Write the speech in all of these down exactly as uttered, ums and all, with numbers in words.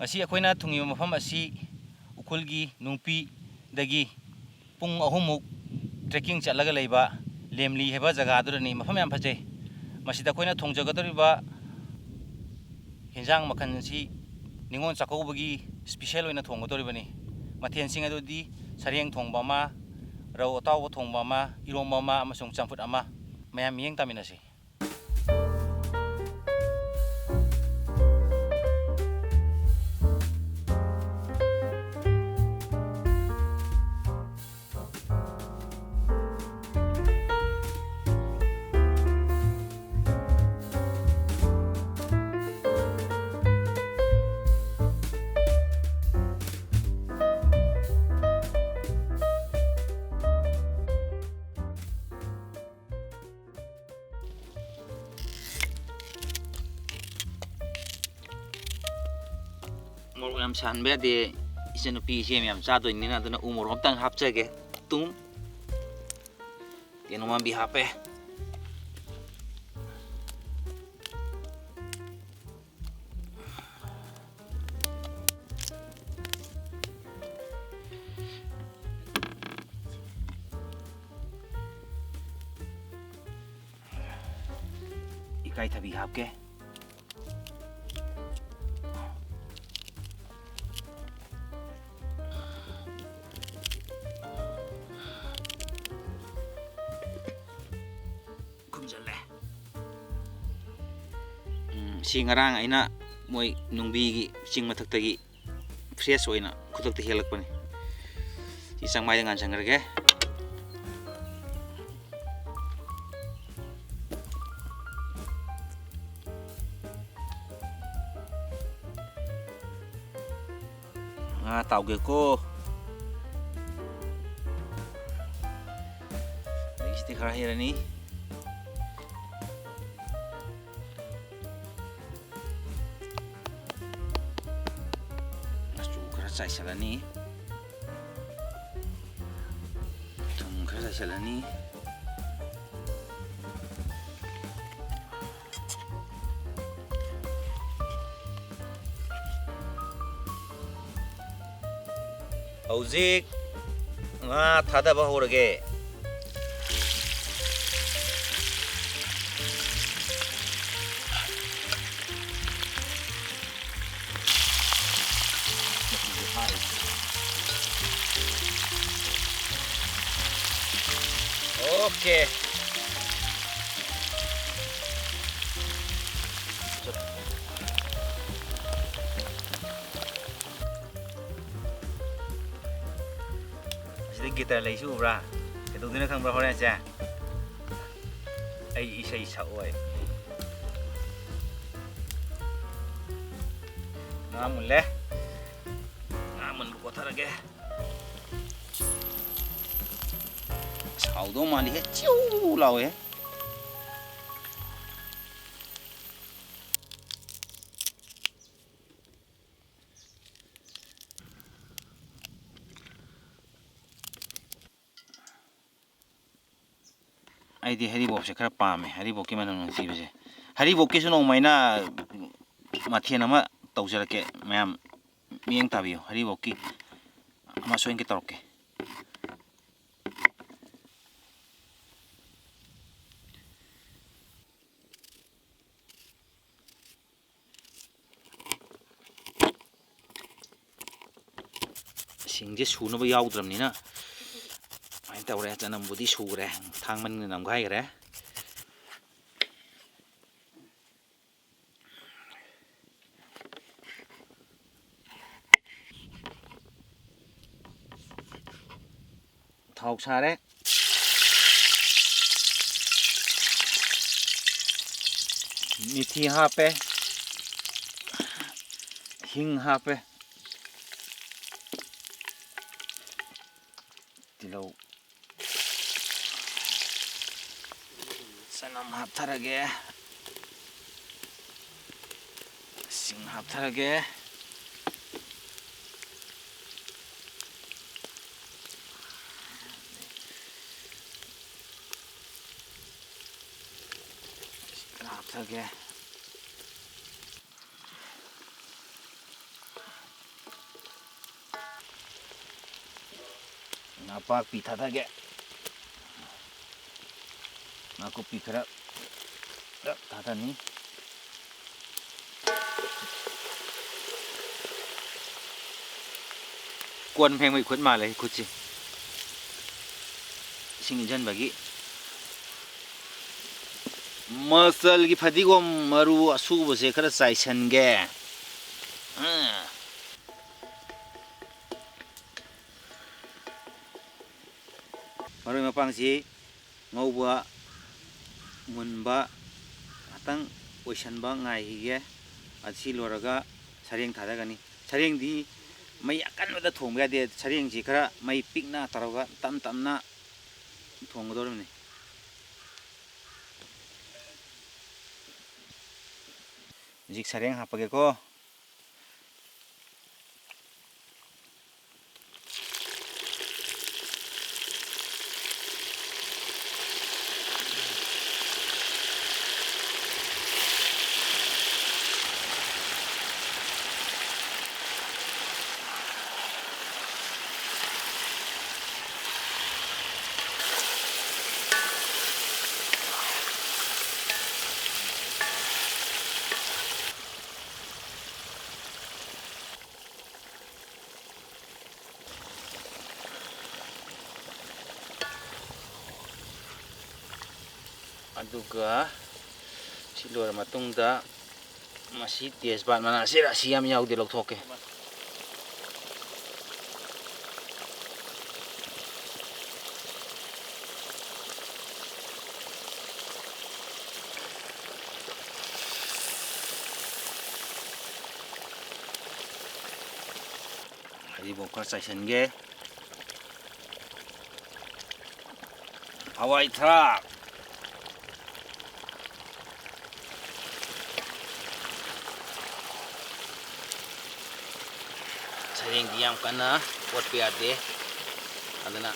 ꯉꯁꯤ ꯑꯩꯈꯣꯏꯅ ꯊꯨꯡꯉꯤꯕ ꯃꯐꯝ ꯑꯁꯤ ꯎꯈ꯭ꯔꯨꯜꯒꯤ ꯅꯨꯡꯄꯤꯗꯒꯤ ꯄꯨꯡ ꯑꯍꯨꯝꯃꯨꯛ trekking ꯆꯠꯂꯒ ꯂꯩꯕ ꯂꯦꯝꯂꯤ ꯍꯥꯏꯕ ꯖꯒꯥꯗꯨꯗꯅꯤ꯫ ꯃꯐꯝ ꯌꯥꯝ ꯐꯖꯩ꯫ ꯃꯁꯤꯗ ꯑꯩꯈꯣꯏꯅ ꯊꯣꯡꯖꯒꯗꯧꯔꯤꯕ ꯍꯦꯟꯖꯥꯡ ꯃꯈꯜ ꯑꯁꯤ ꯅꯤꯉꯣꯜ ꯆꯥꯛꯀꯧꯕꯒꯤ special ꯑꯣꯏꯅ ꯊꯣꯡꯒꯗꯧꯔꯤꯕꯅꯤ꯫ ꯃꯊꯦꯜꯁꯤꯡ ꯑꯗꯨꯗꯤ ꯁꯔꯦꯡ ꯊꯣꯡꯕ ꯑꯃ, ꯔꯧ ꯑꯇꯥꯎꯕ ꯊꯣꯡꯕ ꯑꯃ, ꯏꯔꯣꯝꯕ ꯑꯃ ꯑꯃꯁꯨꯡ ꯆꯝꯐꯨꯠ ꯑꯃ꯫ ꯃꯌꯥꯝ ꯃꯤꯠꯌꯦꯡ ꯇꯥꯃꯤꯟꯅꯁꯤ꯫ ꯃꯣꯔꯣꯛ ꯌꯥꯝ ꯁꯥꯍꯟꯕ ꯌꯥꯗꯦ, ꯏꯆꯟꯅꯨꯄꯤ ꯏꯆꯦ ꯃꯌꯥꯝ ꯆꯥꯗꯣꯏꯅꯤꯅ꯫ ꯑꯗꯨꯅ ꯎ ꯃꯣꯔꯣꯛ ꯑꯝꯇꯪ ꯍꯥꯞꯆꯒꯦ꯫ ꯇꯨꯝ꯫ ꯇꯦꯅꯧꯋꯥꯝꯕꯤ ꯍꯥꯞꯄꯦ꯫ ꯏꯀꯥꯏꯊꯕꯤ ꯍꯥꯞꯀꯦ꯫ ꯈꯨꯝꯖꯤꯜꯂꯦ꯫ ꯎꯝ, ꯁꯤ ꯉꯔꯥꯡ ꯑꯩꯅ ꯃꯣꯏ ꯅꯨꯡꯕꯤꯒꯤ ꯆꯤꯡ ꯃꯊꯛꯇꯒꯤ fresh ꯑꯣꯏꯅ ꯈꯨꯗꯛꯇ ꯍꯦꯛꯂꯛꯄꯅꯤ꯫ ꯁꯤ ꯆꯥꯡꯃꯥꯏꯗ ꯉꯥꯟꯁꯟꯈ꯭ꯔꯒꯦ꯫ ꯉꯥ ꯇꯥꯎꯒꯦꯀꯣ꯫ ꯑꯗꯒꯤ ꯁꯤꯗꯤ ꯈꯔ ꯍꯩꯔꯅꯤ꯫ ꯃꯆꯨ ꯈꯔ ꯆꯥꯏꯁꯤꯜꯂꯅꯤ꯫ ꯊꯨꯝ ꯈꯔ ꯆꯥꯏꯁꯤꯜꯂꯅꯤ꯫ ꯍꯧꯖꯤꯛ ꯉꯥ ꯊꯥꯗꯕ ꯍꯧꯔꯒꯦ꯫ ꯑꯣꯀꯦ꯫ ꯑꯁꯤꯗ ꯒꯤꯇꯔ ꯂꯩꯁꯤ ꯎꯕ꯭ꯔꯥ? ꯀꯩꯗꯧꯗꯣꯏꯅꯣ ꯈꯪꯕ꯭ꯔꯥ ꯍꯣꯔꯦꯟꯁꯦ? ꯑꯩ ꯏꯁꯩ ꯁꯛꯑꯣꯏ꯫ ꯉꯥ ꯃꯨꯜꯂꯦ꯫ ꯉꯥ ꯃꯨꯟꯕ ꯀꯣꯠꯊꯔꯒꯦ꯫ ꯑꯁ, ꯍꯥꯎꯗꯧ ꯃꯥꯜꯂꯤꯍꯦ꯫ ꯆꯤꯎ ꯂꯥꯎꯋꯦ꯫ ꯑꯩꯗꯤ ꯍꯔꯤꯕꯣꯞꯁꯦ ꯈꯔ ꯄꯥꯝꯃꯦ, ꯍꯔꯤꯕꯣꯞꯀꯤ ꯃꯅꯝ ꯅꯨꯡꯁꯤꯕꯁꯦ꯫ ꯍꯔꯤꯕꯣꯞꯀꯤꯁꯨ ꯅꯣꯡꯃ ꯑꯩꯅ ꯃꯊꯦꯜ ꯑꯃ ꯇꯧꯖꯔꯛꯀꯦ ꯃꯌꯥꯝ, ꯃꯤꯠꯌꯦꯡ ꯇꯥꯕꯤꯌꯨ꯫ ꯍꯔꯤꯕꯣꯞꯀꯤ ꯑꯃ ꯁꯣꯏꯗꯅ ꯇꯧꯔꯛꯀꯦ꯫ ꯁꯤꯡꯁꯦ ꯁꯨꯅꯕ ꯌꯥꯎꯗ꯭ꯔꯕꯅꯤꯅ ꯑꯗꯨꯃꯥꯏꯅ ꯇꯧꯔꯦ꯫ ꯆꯅꯝꯕꯨꯗꯤ ꯁꯨꯈ꯭ꯔꯦ, ꯊꯥꯡ ꯃꯅꯤꯡꯅ ꯅꯝꯈꯥꯏꯈ꯭ꯔꯦ꯫ ꯊꯥꯎ ꯁꯥꯔꯦ꯫ ꯃꯤꯊꯤ ꯍꯥꯞꯄꯦ꯫ ꯍꯤꯡ ꯍꯥꯞꯄꯦ꯫ ꯇꯤꯜꯍꯧ꯫ ꯆꯅꯝ ꯍꯥꯞꯊꯔꯒꯦ꯫ ꯁꯤꯡ ꯍꯥꯞꯊꯔꯒꯦ꯫ ꯁꯤ ꯈꯔ ꯍꯥꯞꯊꯒꯦ꯫ ꯅꯄꯥꯛꯄꯤ ꯊꯥꯗꯒꯦ꯫ ꯅꯥꯀꯨꯞꯄꯤ ꯈꯔ ꯊꯥꯗꯅꯤ꯫ ꯀꯣꯟ ꯐꯦꯡꯕꯒꯤ ꯈꯨꯠ ꯃꯥꯜꯂꯦ ꯈꯨꯠꯁꯦ꯫ ꯏꯁꯤꯡ ꯏꯟꯁꯤꯟꯕꯒꯤ꯫ ꯃꯆꯜꯒꯤ ꯐꯗꯤꯒꯣꯝ ꯃꯔꯨ ꯑꯁꯨꯕꯁꯦ ꯈꯔ ꯆꯥꯏꯁꯟꯒꯦ꯫ ꯑꯥ꯫ ꯃꯔꯣꯏ ꯃꯄꯥꯡꯁꯤ ꯉꯧꯕ ꯃꯨꯟꯕ ꯉꯥꯛꯇꯪ ꯑꯣꯏꯁꯟꯕ ꯉꯥꯏꯈꯤꯒꯦ꯫ ꯑꯁꯤ ꯂꯣꯏꯔꯒ ꯁꯔꯦꯡ ꯊꯥꯗꯒꯅꯤ꯫ ꯁꯔꯦꯡꯗꯤ ꯃꯩ ꯑꯀꯟꯕꯗ ꯊꯣꯡꯕ ꯌꯥꯗꯦ꯫ ꯁꯔꯦꯡꯁꯤ ꯈꯔ ꯃꯩ ꯄꯤꯛꯅ ꯇꯧꯔꯒ ꯇꯞ ꯇꯞꯅ ꯊꯣꯡꯒꯗꯧꯔꯤꯕꯅꯤ꯫ ꯍꯧꯖꯤꯛ ꯁꯔꯦꯡ ꯍꯥꯞꯄꯒꯦꯀꯣ꯫ ꯑꯗꯨꯒ ꯁꯤ ꯂꯣꯏꯔ ꯃꯇꯨꯡꯗ ꯃꯁꯤ ꯇꯦꯖꯄꯥꯠ ꯃꯅꯥꯁꯤ ꯔꯥꯁꯤ ꯌꯥꯝ ꯌꯥꯎꯗꯦ, ꯂꯧꯊꯣꯛꯀꯦ꯫ ꯍꯔꯤꯕꯣꯞ ꯈꯔ ꯆꯥꯏꯁꯤꯟꯒꯦ꯫ ꯍꯋꯥꯏ ꯊ꯭ꯔꯥꯛ꯫ ꯁꯔꯦꯡꯗꯤ ꯌꯥꯝ ꯀꯟꯅ ꯑꯣꯠꯄ ꯌꯥꯗꯦ꯫ ꯑꯗꯨꯅ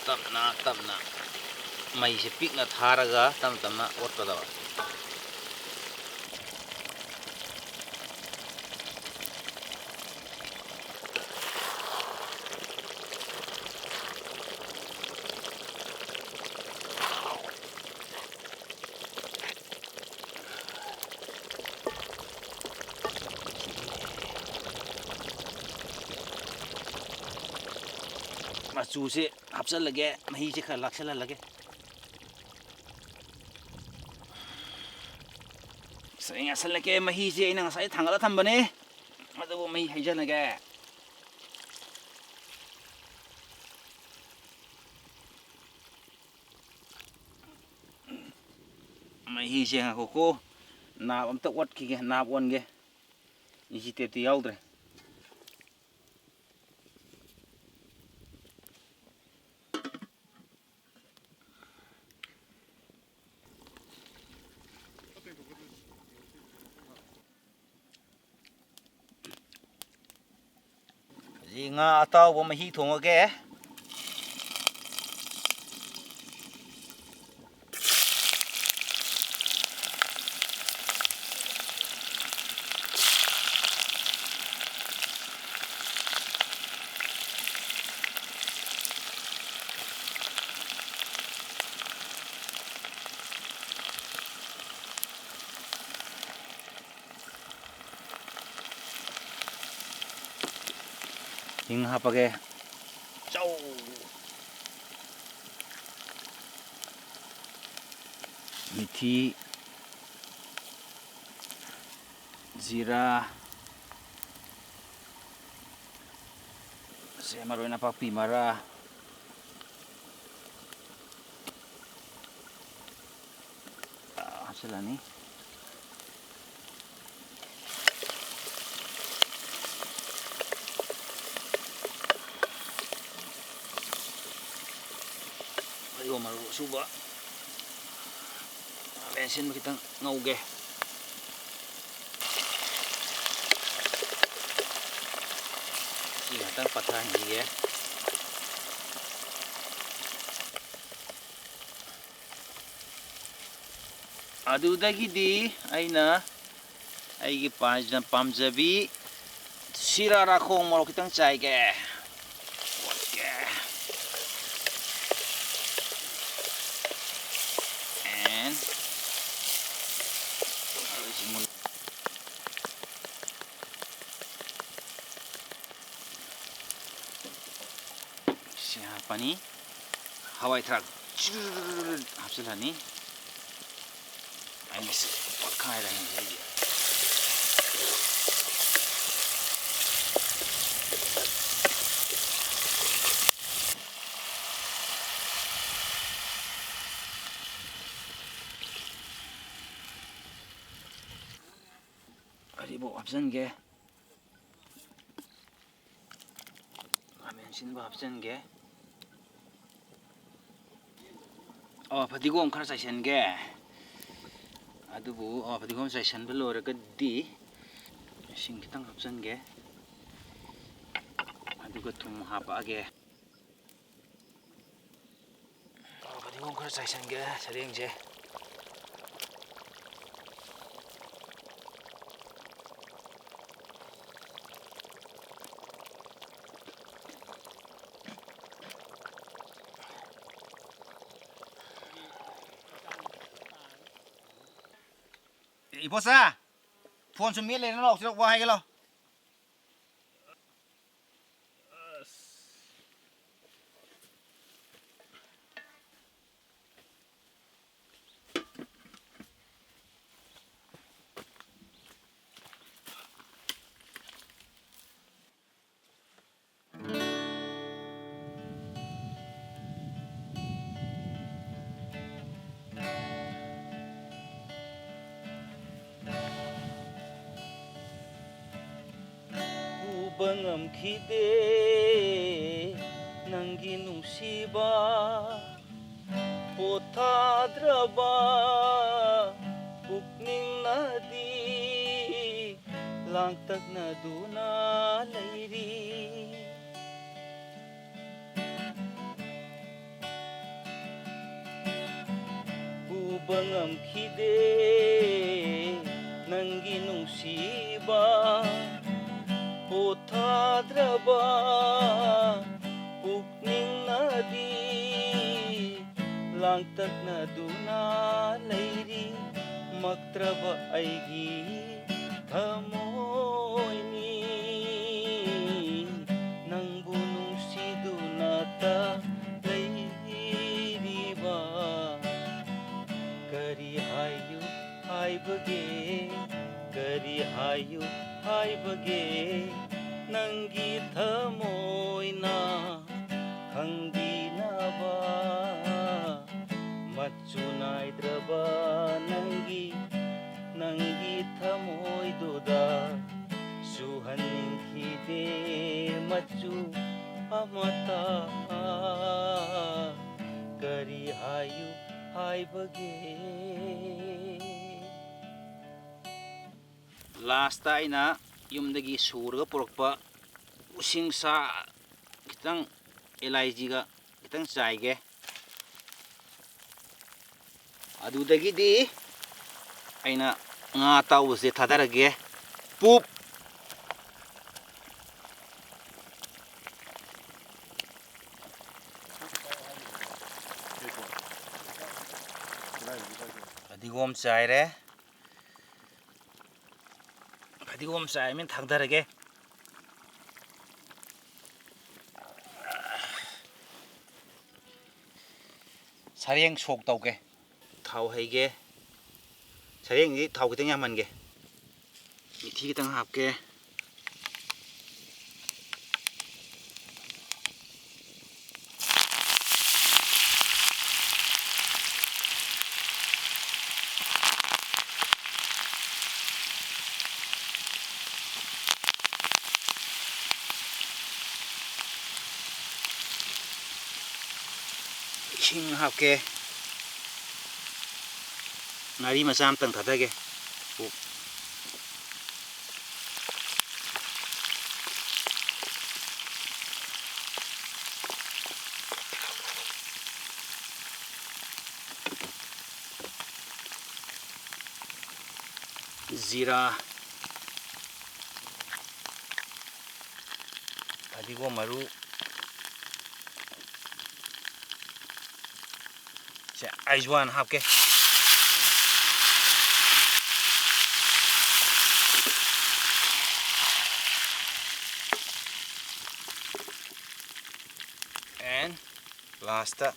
ꯇꯞꯅ ꯇꯞꯅ ꯃꯩꯁꯦ ꯄꯤꯛꯅ ꯊꯥꯔꯒ ꯇꯞꯅ ꯇꯞꯅ ꯑꯣꯠꯀꯗꯕ꯫ ꯃꯆꯨꯁꯦ ꯍꯥꯞꯆꯤꯜꯂꯒꯦ, ꯃꯍꯤꯁꯦ ꯈꯔ ꯂꯥꯛꯁꯜꯍꯜꯂꯒꯦ꯫ ꯉꯁꯥꯏ ꯉꯥꯏꯁꯜꯂꯛꯀꯦ, ꯃꯍꯤꯁꯦ ꯑꯩꯅ ꯉꯁꯥꯏ ꯊꯥꯡꯒꯠꯂ ꯊꯝꯕꯅꯦ, ꯑꯗꯨꯕꯨ ꯃꯍꯤ ꯍꯩꯖꯤꯜꯂꯒꯦ꯫ ꯃꯍꯤꯁꯦ ꯉꯥꯏꯈꯣꯀꯣ, ꯅꯥꯞ ꯑꯝꯇ ꯑꯣꯠꯈꯤꯒꯦ, ꯅꯥꯞ ꯑꯣꯟꯒꯦ꯫ ꯏꯟꯆꯤꯇꯦꯞꯇꯤ ꯌꯥꯎꯗ꯭ꯔꯦ꯫ ꯍꯧꯖꯤꯛ ꯉꯥ ꯑꯇꯥꯎꯕ ꯃꯍꯤ ꯊꯣꯡꯉꯒꯦ꯫ ꯍꯤꯡ ꯍꯥꯞꯄꯒꯦ꯫ ꯆꯧ꯫ ꯃꯤꯊꯤ, ꯖꯤꯔꯥ, ꯁꯦ ꯃꯔꯣꯏ ꯅꯄꯥꯛꯄꯤ ꯃꯔꯥ, ꯍꯥꯞꯆꯤꯜꯂꯅꯤ꯫ ꯐꯗꯤꯒꯣꯝ ꯃꯔꯨ ꯑꯁꯨꯕ ꯈꯥꯃꯦꯟ ꯑꯁꯤꯟꯕ ꯈꯤꯇꯪ ꯉꯧꯒꯦ꯫ ꯁꯤ ꯉꯥꯛꯇꯪ ꯄꯠꯊꯍꯟꯈꯤꯒꯦ꯫ ꯑꯗꯨꯗꯒꯤꯗꯤ ꯑꯩꯅ ꯑꯩꯒꯤ ꯄꯥꯝꯖ-, ꯄꯥꯝꯖꯕꯤ ꯁꯤꯔꯥ ꯔꯥꯈꯣꯡ ꯃꯣꯔꯣꯛ ꯈꯤꯇꯪ ꯆꯥꯏꯒꯦ꯫ ꯑꯣꯀꯦ꯫ And ꯁꯤ ꯍꯥꯞꯄꯅꯤ꯫ ꯍꯋꯥꯏ ꯊꯔꯥꯛ ꯍꯥꯞꯆꯤꯜꯂꯅꯤ꯫ ꯑꯩꯅ ꯁꯤ ꯇꯣꯠꯈꯥꯏꯔꯅꯤ ꯉꯁꯥꯏꯒꯤ꯫ ꯑꯔꯤꯕꯣꯞ ꯍꯥꯞꯆꯤꯟꯒꯦ꯫ ꯈꯥꯃꯦꯟ ꯑꯁꯤꯟꯕ ꯍꯥꯞꯆꯤꯟꯒꯦ꯫ ꯑꯣ, ꯐꯗꯤꯒꯣꯝ ꯈꯔ ꯆꯥꯏꯁꯤꯟꯒꯦ꯫ ꯑꯗꯨꯕꯨ, ꯑꯣ, ꯐꯗꯤꯒꯣꯝ ꯆꯥꯏꯁꯤꯟꯕ ꯂꯣꯏꯔꯒꯗꯤ ꯏꯁꯤꯡ ꯈꯤꯇꯪ ꯍꯥꯞꯆꯤꯟꯒꯦ꯫ ꯑꯗꯨꯒ ꯊꯨꯝ ꯍꯥꯞꯄꯛꯑꯒꯦ꯫ ꯑꯣ, ꯐꯗꯤꯒꯣꯝ ꯈꯔ ꯆꯥꯏꯁꯤꯟꯒꯦ ꯁꯔꯦꯡꯁꯦ꯫ ꯏꯕꯣꯆꯥ, ꯐꯣꯟ ꯁꯨꯝ ꯃꯦꯠ ꯂꯩꯔ ꯂꯥꯎ, ꯁꯤꯗ ꯋꯥ ꯍꯥꯏꯒꯦ ꯂꯥꯎ꯫ ꯎꯕ ꯉꯝꯈꯤꯗꯦ ꯅꯪꯒꯤ ꯅꯨꯡꯁꯤꯕ, ꯄꯣꯊꯥꯗ꯭ꯔꯕ ꯄꯨꯛꯅꯤꯡꯅꯗꯤ ꯂꯥꯡꯇꯛꯅꯗꯨꯅ ꯂꯩꯔꯤ꯫ ꯎꯕ ꯉꯝꯈꯤꯗꯦ ꯅꯪꯒꯤ ꯅꯨꯡꯁꯤꯕ, ꯄꯣꯊꯥꯗ꯭ꯔꯕ ꯄꯨꯛꯅꯤꯡꯅꯗꯤ ꯂꯥꯡꯇꯛꯅꯗꯨꯅ ꯂꯩꯔꯤ꯫ ꯃꯛꯇ꯭ꯔꯕ ꯑꯩꯒꯤ ꯊꯃꯣꯏꯅꯤ ꯅꯪꯕꯨ ꯅꯨꯡꯁꯤꯗꯨꯅ ꯍꯥꯏꯌꯨ ꯍꯥꯏꯕꯒꯦ ꯅꯪꯒꯤ ꯊꯃꯣꯏꯅ ꯈꯪꯕꯤꯅꯕ꯫ ꯃꯆꯨ ꯅꯥꯏꯗ꯭ꯔꯕ ꯅꯪꯒꯤ, ꯅꯪꯒꯤ ꯊꯃꯣꯏꯗꯨꯗ ꯆꯨꯍꯟꯅꯤꯡꯈꯤꯗꯦ ꯃꯆꯨ ꯑꯃꯠꯇ꯫ ꯀꯔꯤ ꯍꯥꯏꯌꯨ ꯍꯥꯏꯕꯒꯦ? ꯂꯥꯁꯇ ꯑꯩꯅ ꯌꯨꯝꯗꯒꯤ ꯁꯨꯔꯒ ꯄꯨꯔꯛꯄ ꯎꯁꯤꯡꯁꯥ ꯈꯤꯇꯪ, ꯑꯦꯂꯥꯏꯖꯤꯒ ꯈꯤꯇꯪ ꯆꯥꯏꯒꯦ꯫ ꯑꯗꯨꯗꯒꯤꯗꯤ ꯑꯩꯅ ꯉꯥ ꯑꯇꯥꯎꯕꯁꯦ ꯊꯥꯗꯔꯒꯦ꯫ ꯄꯨꯞ! ꯐꯗꯤꯒꯣꯝ ꯆꯥꯏꯔꯦ꯫ ꯐꯗꯤꯒꯣꯝ ꯆꯥꯏꯃꯤꯅ ꯊꯥꯡꯊꯔꯒꯦ꯫ ꯁꯔꯦꯡ ꯁꯣꯛ ꯇꯧꯒꯦ꯫ ꯊꯥꯎ ꯍꯩꯒꯦ꯫ ꯁꯔꯦꯡꯁꯤ ꯊꯥꯎ ꯈꯤꯇꯪ ꯌꯥꯝꯍꯟꯒꯦ꯫ ꯃꯤꯊꯤ ꯈꯤꯇꯪ ꯍꯥꯞꯀꯦ꯫ ꯏꯁꯤꯡ ꯍꯥꯞꯀꯦ꯫ ꯉꯥꯔꯤ ꯃꯆꯥ ꯑꯃꯇꯪ ꯊꯥꯗꯒꯦ꯫ ꯖꯤꯔꯥ, ꯐꯗꯤꯒꯣꯝ ꯃꯔꯨ, ꯁꯦ, ꯑꯥꯏꯖꯋꯥꯟ ꯍꯥꯞꯀꯦ꯫ And last ꯇ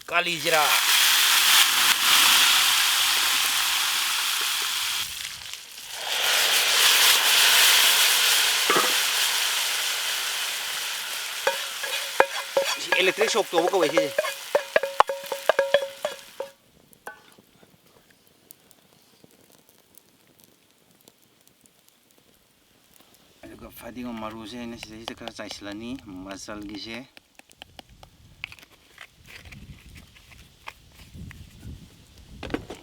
ꯀꯥꯂꯤ ꯖꯤꯔꯥ꯫ ꯗꯥꯏꯔꯦꯛ ꯁꯣꯛ ꯇꯧꯕ ꯀꯧꯋꯦ ꯁꯤꯁꯦ꯫ ꯑꯗꯨꯒ ꯐꯗꯤꯒꯣꯝ ꯃꯔꯨꯁꯦ ꯑꯩꯅ ꯁꯤꯗꯩꯁꯤꯗ ꯈꯔ ꯆꯥꯏꯁꯤꯜꯂꯅꯤ, ꯃꯆꯜꯒꯤꯁꯦ꯫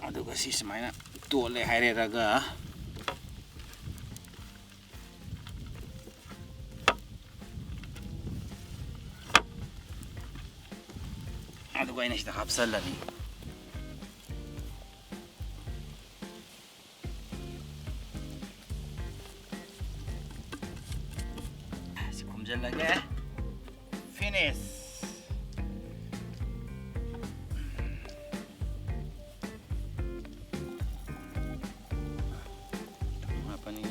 ꯑꯗꯨꯒ ꯁꯤ ꯁꯨꯃꯥꯏꯅ ꯇꯣꯠꯂꯦ ꯍꯥꯏꯔꯦꯔꯒ, ꯑꯗꯨꯒ ꯑꯩꯅ ꯁꯤꯗ ꯍꯥꯞꯆꯜꯂꯅꯤ꯫ ꯁꯤ ꯈꯨꯝꯖꯤꯜꯂꯒꯦ꯫ Finish꯫ ꯍꯥꯞꯄꯅꯤ꯫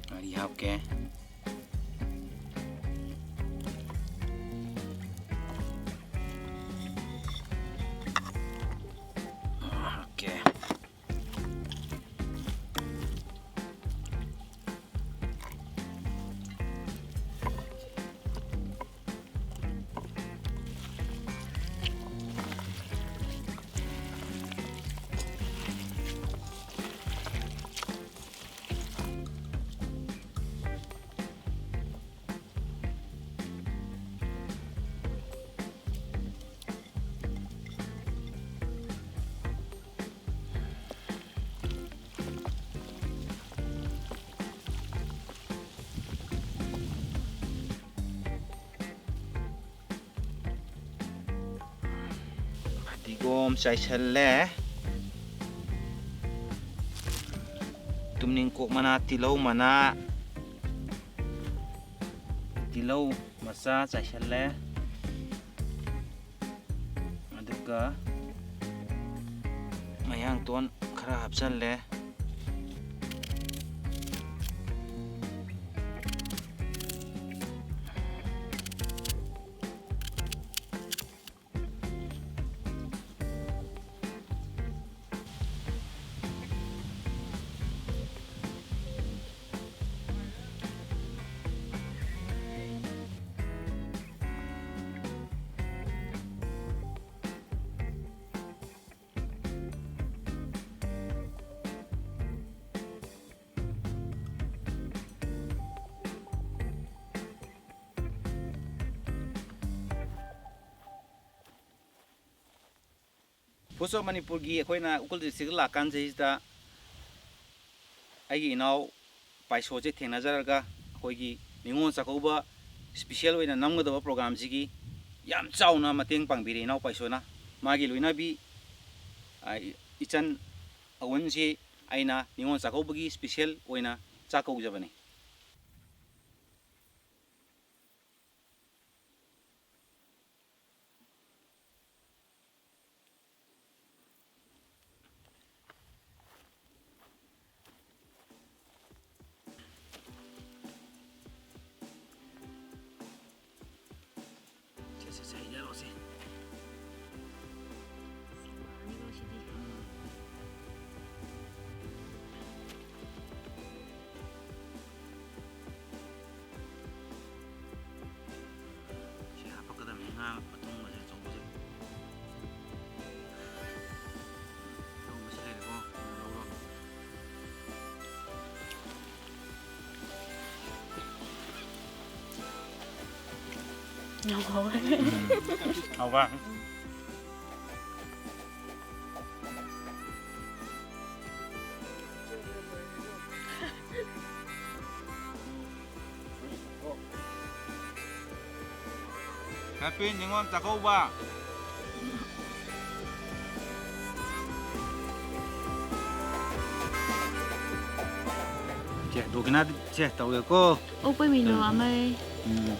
ꯉꯥꯔꯤ ꯍꯥꯞꯀꯦ꯫ Okay꯫ ꯐꯗꯤꯒꯣꯝ ꯆꯥꯏꯁꯜꯂꯦ꯫ ꯇꯨꯝꯅꯤꯡꯀꯣꯛ ꯃꯅꯥ, ꯇꯤꯜꯍꯧ ꯃꯅꯥ, ꯇꯤꯜꯍꯧ ꯃꯆꯥ ꯆꯥꯏꯁꯜꯂꯦ꯫ ꯑꯗꯨꯒ ꯃꯌꯥꯡꯇꯣꯟ ꯈꯔ ꯍꯥꯞꯆꯜꯂꯦ꯫ Voice of Manipurꯒꯤ ꯑꯩꯈꯣꯏꯅ ꯎꯈ꯭ꯔꯨꯜ districtꯇ ꯂꯥꯛꯀꯥꯟꯁꯤꯗꯩꯁꯤꯗ ꯑꯩꯒꯤ ꯏꯅꯥꯎ ꯄꯥꯏꯁꯣꯁꯦ ꯊꯦꯡꯅꯖꯔꯒ ꯑꯩꯈꯣꯏꯒꯤ ꯅꯤꯉꯣꯜ ꯆꯥꯛꯀꯧꯕ special ꯑꯣꯏꯅ ꯅꯝꯒꯗꯕ programꯁꯤꯒꯤ ꯌꯥꯝ ꯆꯥꯎꯅ ꯃꯇꯦꯡ ꯄꯥꯡꯕꯤꯔꯦ ꯏꯅꯥꯎ ꯄꯥꯏꯁꯣꯅ꯫ ꯃꯥꯒꯤ ꯂꯣꯏꯅꯕꯤ, ꯑ, ꯏ-, ꯏꯆꯟ ꯑꯋꯨꯟꯁꯤ ꯑꯩꯅ ꯅꯤꯉꯣꯜ ꯆꯥꯛꯀꯧꯕꯒꯤ special ꯑꯣꯏꯅ ꯆꯥꯛ ꯀꯧꯖꯕꯅꯤ꯫ ꯁꯦ, ꯁꯦ, ꯁꯦ, ꯍꯩꯖꯔꯛꯑꯣꯁꯦ꯫ ꯎꯝ꯫ ꯁꯤ ꯍꯥꯞꯄꯛꯀꯗꯕꯅꯤ, ꯉꯥ ꯑꯊꯣꯡꯕꯁꯦ ꯑꯆꯧꯕꯁꯦ꯫ ꯑꯊꯣꯡꯕꯁꯤ ꯂꯩꯔꯦꯀꯣ, ꯂꯧꯔꯣ꯫ ꯌꯥꯝ ꯍꯥꯎꯔꯦ꯫ ꯎꯝ꯫ ꯍꯥꯎꯕ꯭ꯔꯥ? Happy ꯅꯤꯉꯣꯜ ꯆꯥꯛꯀꯧꯕ꯫ ꯁꯦ, ꯗꯣꯀꯤꯅꯥ ꯁꯦ ꯇꯧꯔꯦꯀꯣ꯫ ꯑꯣꯛꯄꯩ ꯃꯤꯅꯨ ꯎꯝ꯫ ꯑꯃ꯫ ꯎꯝ꯫